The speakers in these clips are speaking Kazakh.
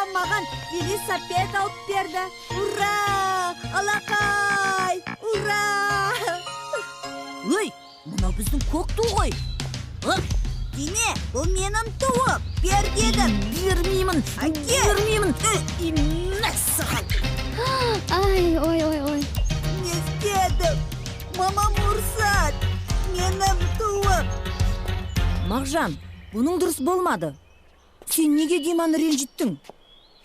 Мамам маған велосипед алып берді. Ура! Алақай! Ура! Өй, мынау біздің көк ту ғой. Дене, бұл менің туым. Бер дедім. Бермеймін. Бермеймін. Мәссаған. Ай, ой, ой, ой. Не істедім? Мамам ұрсады. Менің туым. Мағжан, бұның дұрыс болмады. Сен неге Диманы ренжіттің?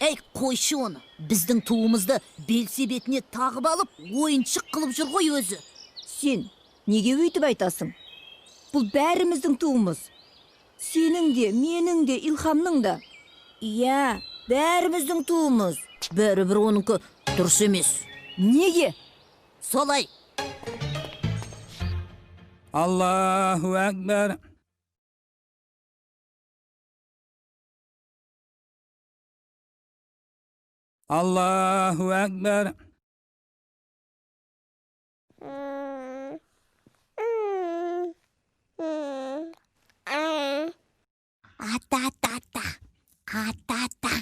Әй, қойшы оны. Біздің туымызды белсебетіне тағып алып, ойыншық қылып жүр ғой өзі. Сен неге өйтіп айтасың? Бұл бәріміздің туымыз. Сенің де, менің де, Илхамның да. Иә, бәріміздің туымыз. Бәрібір оныкі дұрыс емес. Неге? Солай. Аллаху акбар. Аллаху акбар. Ата, ата, ата. Ата, ата.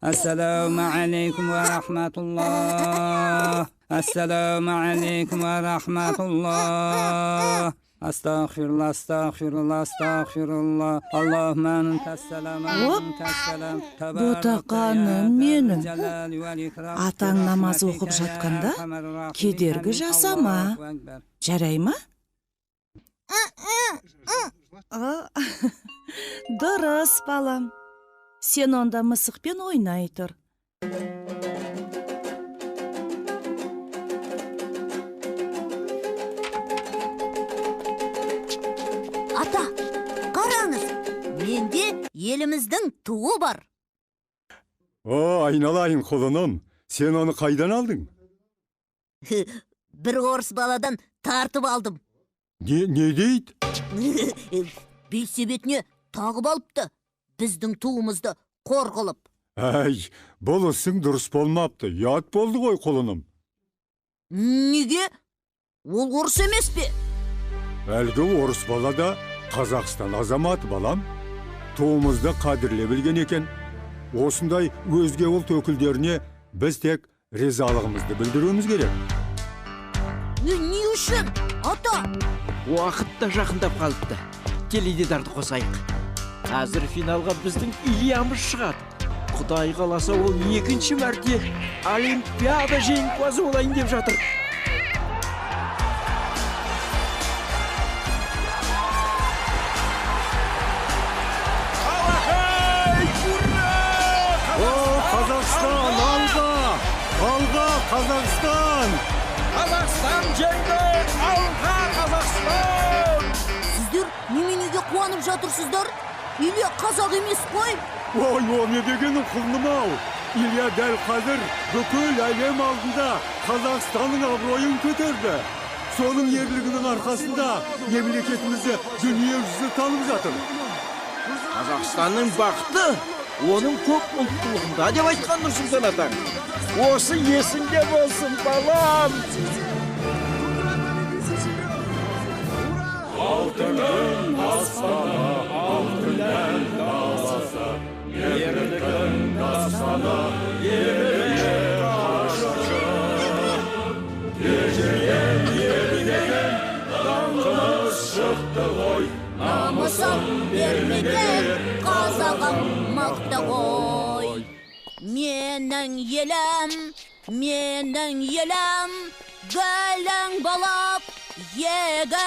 Ассаламу алейкум ва рахматуллах. Ассаламу алейкум ва рахматуллах. Астағфирулла, астағфирулла, астағфирулла. Аллахумма антассалам, антассалам. Ботақаным менің. Атаң намаз оқып жатқанда кедергі жасама. Жарай ма? Дұрыс, балам. Сен онда мысықпен ойнай тұр. Ата, қараңыз, менде еліміздің туы бар. О, айналайын құлыным, сен оны қайдан алдың? Бір орыс баладан тартып алдым. Не дейді? Белсебетіне тағып алыпты, біздің туымызды қор қылып. Әй, бұл ісің дұрыс болмапты, ұят болды ғой құлыным. Неге? Ол орыс емес пе? Әлгі орыс бала да Қазақстан азаматы балам. Туымызды қадірле білген екен. Осындай өзге ұлт өкілдеріне біз тек ризалығымызды білдіруіміз керек. Не үшін, ата? Уақыт та жақындап қалыпты. Теледидарды қосайық. Қазір финалға біздің Ильямыз шығады. Құдай қаласа, ол екінші мәрте Олимпиада жеңімпазы болайын деп жатыр. Қазақстан, алға! Алға, Қазақстан! Қазақстан жеңді! Алға, Қазақстан! Сіздер неменеге қуанып жатырсыздар? Илья қазақ емес қой? Ой, о не дегенің құлыным-ау! Илья дәл қазір бүкіл әлем алдында Қазақстанның абыройын көтерді. Соның ерлігінің арқасында мемлекетімізді дүние жүзі танып жатыр. Қазақстанның бақыты оның көп ұлттылығында деп айтқан Нұрсұлтан атаң. Осы есіңде болсын, балам! Алтыным аспаны, алтын ән даласы, ерліктің дастаны, еліне қашушы. Ежелден ел даңқымыз шықты ғой, намысын бермеген қазағым мықты ғой. Менің елім, менің елім, гүлің болып егіл.